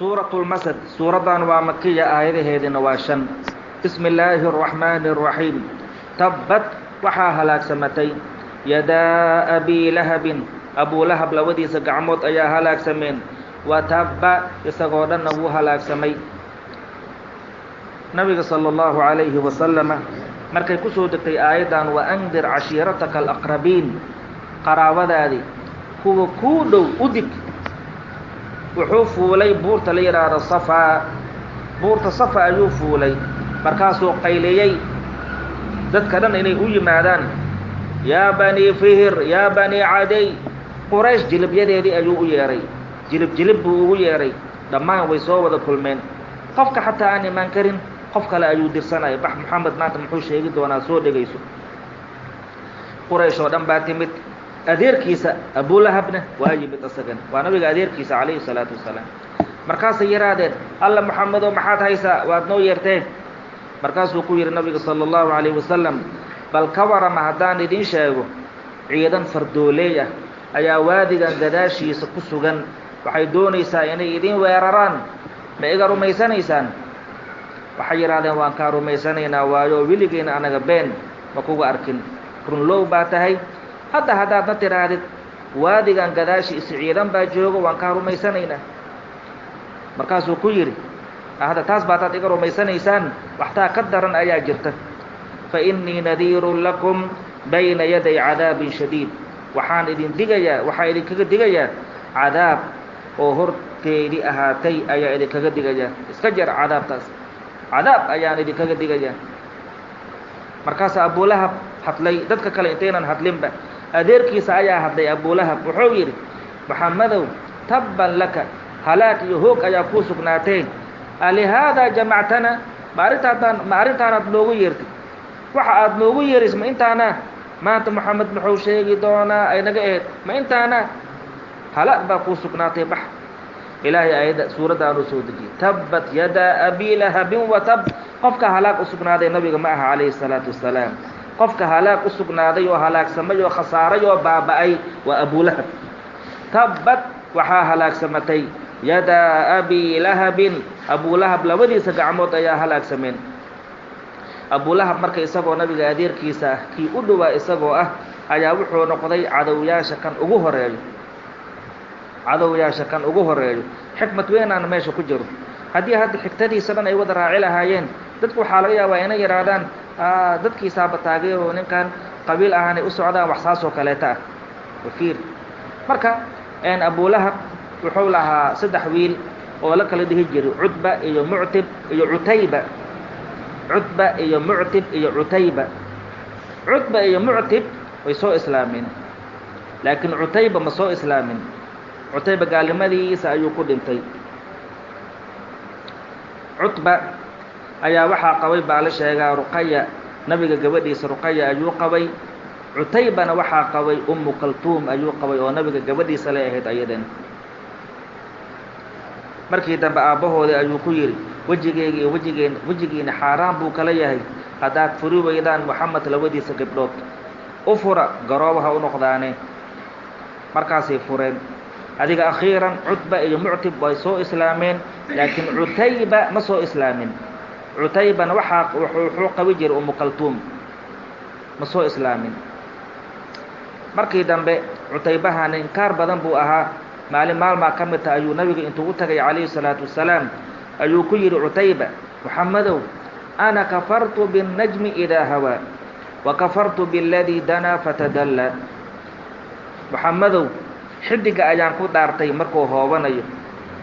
Suuratulmasad, suuraddan waa makiya, aayadaheedina waa 5. Bismi illaahi araxmaani araxiim. Tabbad, waxaa halaagsamatay, yadaa abii lahabin, abulahab labadiisa gacmood ayaa halaagsameen, wa tabba, isagoo dhanna wuu halaagsamay. Nabiga sala allahu calayhi wasalama markay ku soo degtay aayaddan, wa andir cashiirataka alaqrabiin, qaraabadaadii kuwa kuu dhow u dig, wuxuu fuulay buurta la yidhaahdo Safaa. Buurta Safa ayuu fuulay, markaasuu qayliyey dadka dhan inay u yimaadaan: "Yaa banii Fihir, yaa banii Caday." Quraysh jilibyadeedii ayuu u yeedhay, jilib jilib buu ugu yeedhay. Dhammaan way soo wada kulmeen. Qofka xataa aan imaan karin, qof kale ayuu dirsanaya: "Bax, Moxamed maanta muxuu sheegi doonaa, soo dhegayso." Quraysh oo dhan baa timid. Adeerkiisa Abulahabna waa yimid isagan, waa nabiga adeerkiisa calayhi salaatu wasalaam. Markaasay yidhaahdeen: "Alla Moxamedow, maxaad haysaa? Waad noo yeerteen." Markaasuu ku yidhi nabiga sala allahu calayhi wasalam: "Bal ka warama haddaan idiin sheego, ciidan fardooleey ah ayaa waadigan gadaashiisa ku sugan, waxay doonaysaa inay idiin weeraraan, ma iga rumaysanaysaan?" Waxay yidhahdeen: "Waan kaa rumaysanaynaa, waayo weligeena anaga been ma kuga arkin, runlow baa tahay. Hadda haddaadna tidhaahdid waadigan gadaashiisa ciidan baa joogo, waan kaa rumaysanaynaa." Markaasuu ku yidhi: "Hadda taas ba haddaad iga rumaysanaysaan, waxtaa ka daran ayaa jirta. Fa innii nadiirun lakum bayna yaday cadaabin shadiid. Waxaan idin digayaa, waxaan idinkaga digayaa cadaab oo horteedii ahaatay ayaa idinkaga digayaa. Iska jar cadaabtaas, cadaab ayaan idinkaga digayaa." Markaasaa Abulahab hadlay. Dadka kale intaynan hadlinba, adeerkiisa ayaa hadlay. Abulahab wuxuu yidhi: "Moxamedow, tabban laka, halaag iyo hoog ayaa kuu sugnaatee. Alihaadaa jamactana? Ma arrintaadaan, ma arrintaanaad noogu yeertid? Waxa aad noogu yeerays ma intaana? Maanta Moxamed muxuu sheegi doonaa ay naga ahayd? Ma intaana? Halaag baa kuu sugnaatay, bax." Ilaahay aayadda suuraddaanuu soo dejiyey: "Tabbat yadaa abi lahabin wa tab." Qofka halaag u sugnaaday nabiga ma aha calayhi salaatu wasalaam. Qofka halaag u sugnaaday oo halaagsamay oo khasaaray oo baaba'ay waa Abulahab. Tabbad, waxaa halaagsamatay, yadaa abi lahabin, Abulahab labadiisa gacmood ayaa halaagsameen. Abulahab marka, isagoo nabiga adeerkiisa ah, kii u dhowaa isagoo ah, ayaa wuxuu noqday cadowyaasha kan ugu horeeyo, cadowyaasha kan ugu horeeyo. Xikmad weynaan meesha ku jiro. Haddii hadda xigtadiisa dhan ay wada raaci lahaayeen, dadku waxaa laga yaabaa inay yidhaahdaan dadkiisaaba taageero ninkan, qabiil ahaanay u socdaan, wax saas oo kaleeta ah wafiir. Marka Abulahab wuxuu lahaa 3 wiil oo la kala dhihi jiray Cutba iyo Muctib iyo Cutayba. Cutba iyo Muctib iyo Cutayba. Cutba iyo Muctib way soo islaameen, laakiin Cutayba ma soo islaamin. Cutayba gaalnimadiisa ayuu ku dhintay. Cutba ayaa waxaa qabay, baa la sheegaa, Ruqaya, nabiga gabadhiisa Ruqaya ayuu qabay. Cutaybana waxaa qabay Umu Kaltuum ayuu qabay, oo nabiga gabadhiisa lay ahayd ayadan. Markii dambe aabbahoodii ayuu ku yidhi: "Wejigeyga iyo wejigeen, wejigiina xaaraan buu kala yahay haddaad furi weydaan Moxamed labadiisa gabdhood. U fura, garooba ha u noqdaane." Markaasay fureen. Adiga akhiiran Cutba iyo Muctib way soo islaameen, laakiin Cutayba ma soo islaamin. Cutaybana waxaa wuxuu qabi jiray Umu Kaltuum, ma soo islaamin. Markii dambe Cutaybahana inkaar badan buu ahaa. Maalin maalmaa ka mid ta ayuu nabiga intuu u tagay calayhi salaatu wasalaam ayuu ku yidhi Cutayba: "Moxamedow, ana kafartu biاnnajmi idaa hawaa wa kafartu biاladii danaa fatadallaa. Moxamedow, xiddiga ayaan ku dhaartay markuu hoobanayo,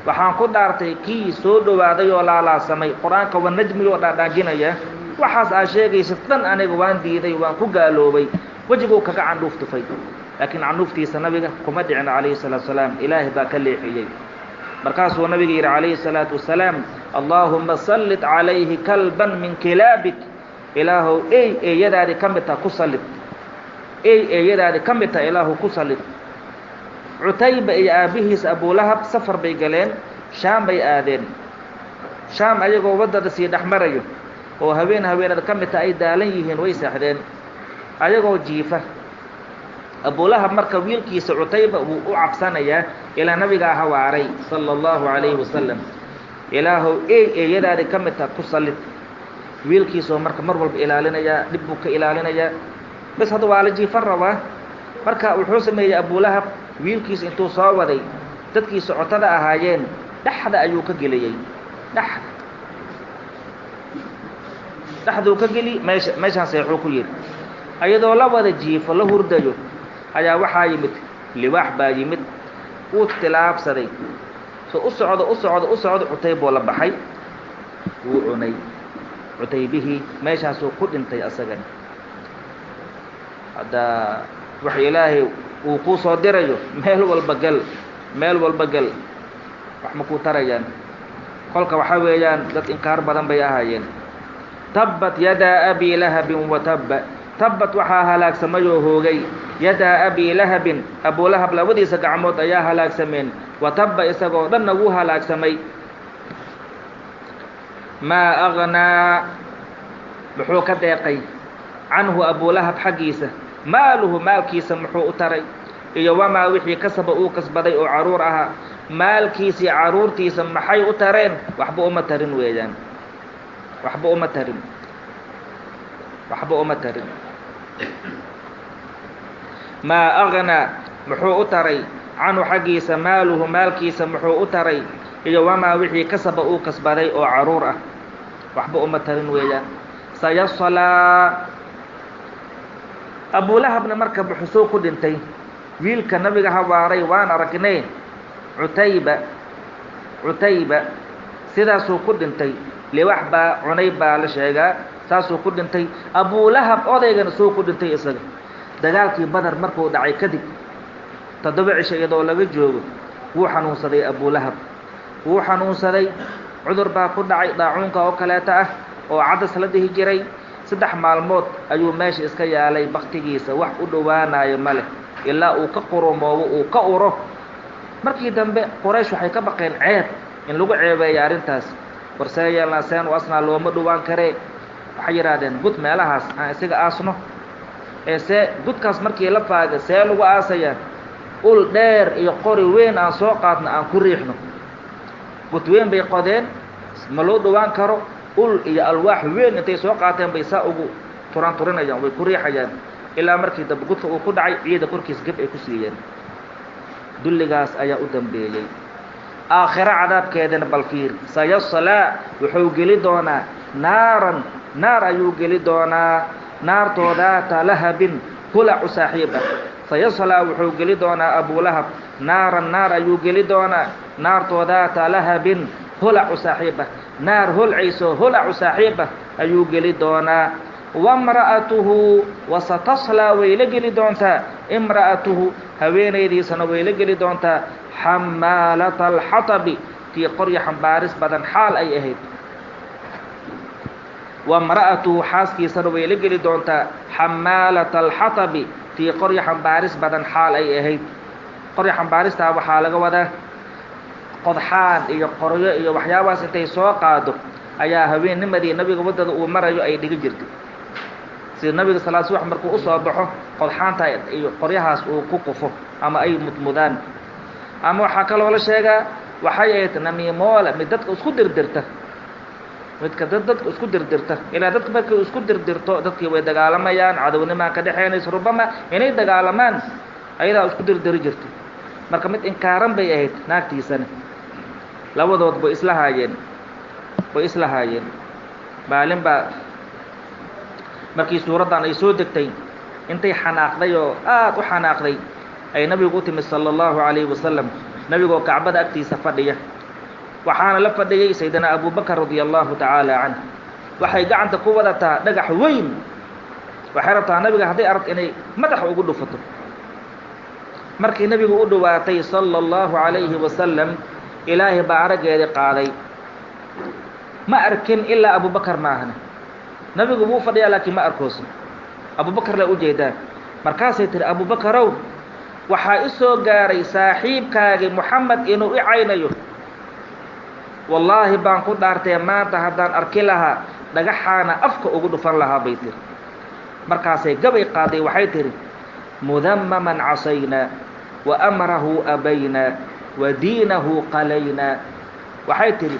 waxaan ku dhaartay kii soo dhowaaday oo laalaasamay." Qur-aanka wa najmi oo dhaadhaajinaya. "Waxaas aad sheegaysa dhan aniga waan diiday, waan ku gaaloobay." Wejiguu kaga candhuuf tufay, laakiin candhuuftiisa nabiga kuma dhicin calayhi salaatu wasalaam. Ilaahay baa ka leexiyey. Markaasuu nabiga yidhi calayhi salaatu wasalaam: "Allaahuma sallit calayhi kalban min kilaabik. Ilaahow, ey eeyadaadii ka mid taha ku sallid, ey eeyadaadii ka mid taha Ilaahow ku sallid." Cutayba iyo aabbihiisa Abulahab safar bay galeen, Shaam bay aadeen. Shaam ayagoo waddada sii dhex marayo oo habeen habeenada ka mid taha ay daalan yihiin, way seexdeen ayagoo jiifa. Abulahab marka wiilkiisa Cutayba wuu u cabsanayaa, ilaa nabigaa hawaaray sala allahu calayhi wasalam. Ilaahow ey eeyadaadi ka mid taha ku sallid. Wiilkiisoo marka mar walba ilaalinayaa, dhib buu ka ilaalinayaa, bas hadda waa la jiifan rabaa. Marka wuxuu sameeyey Abulahab, wiilkiisa intuu soo waday dadkii socotada ahaayeen dhexda ayuu ka geliyey, dhexda dhexduu ka geli, meesha meeshaan seexuu ku yidhi. Ayadoo la wada jiifo la hurdayo ayaa waxaa yimid libaax baa yimid, wuu tilaabsaday, so u socdo u socdo u socdo, Cutaybuu la baxay, wuu cunay Cutaybihii, meeshaasuu ku dhintay asagana. Hadda wax Ilaahay uu kuu soo dirayo, meel walba gal, meel walba gal, wax ma kuu tarayaan. Kolka waxaa weeyaan dad inkaar badan bay ahaayeen. Tabbat yadaa abi lahabin wa tabba. Tabbat waxaa halaagsamay oo hoogay yadaa abi lahabin, Abulahab labadiisa gacmood ayaa halaagsameen, wa tabba isagoo dhanna wuu halaagsamay. Maa agnaa muxuu ka deeqay canhu Abulahab xaggiisa, maaluhu maalkiisa muxuu u taray, iyo wamaa wixii kasaba uu kasbaday oo caruur ahaa, maalkiisii caruurtiisa maxay u tareen? Waxba uma tarin weeyaan, waxba uma tarin, waxba uma tarin. Maa agnaa muxuu u taray canhu xaggiisa maaluhu maalkiisa muxuu u taray, iyo wamaa wixii kasaba uu kasbaday oo caruur ah, waxba uma tarin weeyaan. Sayaslaa Abulahabna marka buxusuu ku dhintay, wiilka nabiga hawaaray waan aragnay, Cutayba, Cutayba sidaasuu ku dhintay, liwax baa cunay baa la sheegaa, saasuu ku dhintay. Abulahab odaygana suu ku dhintay isaga dagaalkii Badar markuu dhacay kadib 7 cisho iyadoo laga joogo wuu xanuunsaday. Abulahab wuu xanuunsaday, cudur baa ku dhacay daacuunka oo kaleeta ah oo cadas la dhihi jiray. 3 maalmood ayuu meesha iska yaalay, baktigiisa wax u dhowaanayo ma leh ilaa uu ka qurumoobo, uu ka uro. Markii dambe Quraysh waxay ka baqeen ceeb in lagu ceebeeyo arrintaas. War see yeelnaa, seen u asnaa, looma dhowaan karee. Waxay yidhaahdeen gud meelahaas aan isaga aasno, ee see gudkaas markii la faaga see lagu aasayaa, ul dheer iyo qori weyn aan soo qaadno aan ku riixno. Gud weyn bay qodeen, ma loo dhowaan karo, ul iyo alwaax weyn intay soo qaateen bay saa ugu turan turinayaan, way ku riixayaan ilaa markii dambe gudka uu ku dhacay, ciida korkiis geb ay ku siiyeen. Dulligaas ayaa u dambeeyey. Aakhiro cadaabkeedana bal fiir. Sayaslaa wuxuu geli doonaa naaran, naar ayuu geli doonaa, naartoo daata lahabin hulacu saaxiib ah. Sayaslaa wuxuu geli doonaa Abulahab naaran, naar ayuu geli doonaa, naartoo daata lahabin hulacu saaxiib ah, naar holcayso holacu saaxiib ah ayuu geli doonaa. Wamra'atuhu wasataslaa way la geli doontaa, imra'atuhu haweenaydiisana way la geli doontaa, xamaalata alxatabi tii qoryo xambaaris badan xaal ay ahayd. Wamra'atuhu xaaskiisana way la geli doontaa, xamaalata alxatabi tii qoryo xambaaris badan xaal ay ahayd. Qoryo xambaaristaa waxaa laga wadaa qodxaan iyo qoryo iyo waxyaabahaas intay soo qaado ayaa haweennimadii nabiga waddada uu marayo ay dhigi jirtay, sida nabiga salaad subax markuu u soo baxo qodxaanta iyo qoryahaas uu ku qufo ama ay mudmudaan. Ama waxaa kaloo la sheegaa waxay ahayd namiimoole, mid dadka isku dirdirta, midka dad dadka isku dirdirta, ilaa dadka markay isku dirdirto dadkii way dagaalamayaan, cadownimaan ka dhexeynayso, rubama inay dagaalamaan ayadaa isku dirdiri jirtay. Marka mid inkaaran bay ahayd naagtiisana, labadood bay isla haayeen, bay isla haayeen. Maalin baa markii suuraddan ay soo degtay intay xanaaqday oo aad u xanaaqday ay nabigu u timid sala allahu calayhi wasalam, nabigoo Kacbada agtiisa fadhiya, waxaana la fadhiyey Saydina Abubakar radia allahu tacaala canh. Waxay gacanta ku wadataa dhagax weyn, waxay rabtaa nabiga hadday aragto inay madaxa ugu dhufato. Markii nebigu u dhowaatay sala allahu calayhi wasalam, Ilaahay baa araggeedii qaaday, ma arkin ilaa Abubakar maahane. Nabigu wuu fadhiyaa laakiin ma arkooso, Abubakar laa ujeedaa. Markaasay tihi, Abubakarow, waxaa i soo gaaray saaxiibkaagii Moxamed inuu i caynayo, wallaahi baan ku dhaartee maanta haddaan arki lahaa dhagaxaana afka ugu dhufan lahaa, bay tiri. Markaasay gabay qaaday, waxay tihi, mudammaman casaynaa wa amrahu abaynaa wa diinahu qalaynaa. Waxay tidhi,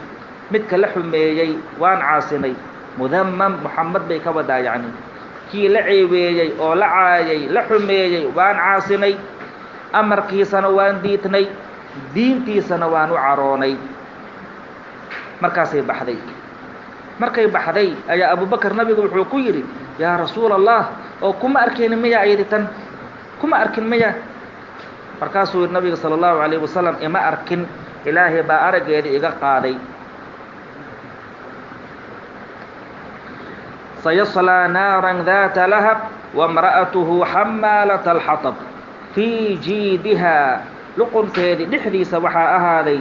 Midka la xumeeyey waan caasinay. Mudammam Muxamed bay ka wadaa, yacni kii la ceebeeyey oo la caayay, la xumeeyey, waan caasinay, amarkiisana waan diidnay, diintiisana waan u caroonay. Markaasay baxday. Markay baxday ayaa Abubakar nabigu wuxuu ku yidhi: "Yaa Rasuul Allah, oo kuma arkayni miya ayadi tan? Kuma arkin miya?" Markaasuu yidhi nabiga sala allahu calayh wasalam: "Ima arkin, Ilaahay baa araggeeda iga qaaday." Sayaslaa naaran daata lahab wamra'atuhu xamaalata alxatab fii jiidihaa, luqunteedii dhexdiisa waxaa ahaaday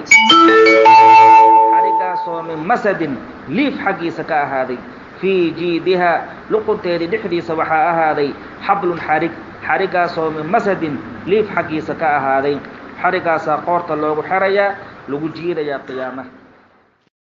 xarigaasoo min masadin, liif xaggiisa ka ahaaday. Fii jiidihaa, luqunteedii dhexdiisa waxaa ahaaday xablun, xarig, xarigaasoo min masadin, liif xaggiisa ka ahaaday. Xarigaasaa qoorta loogu xerayaa, lagu jiidayaa qiyaamaha.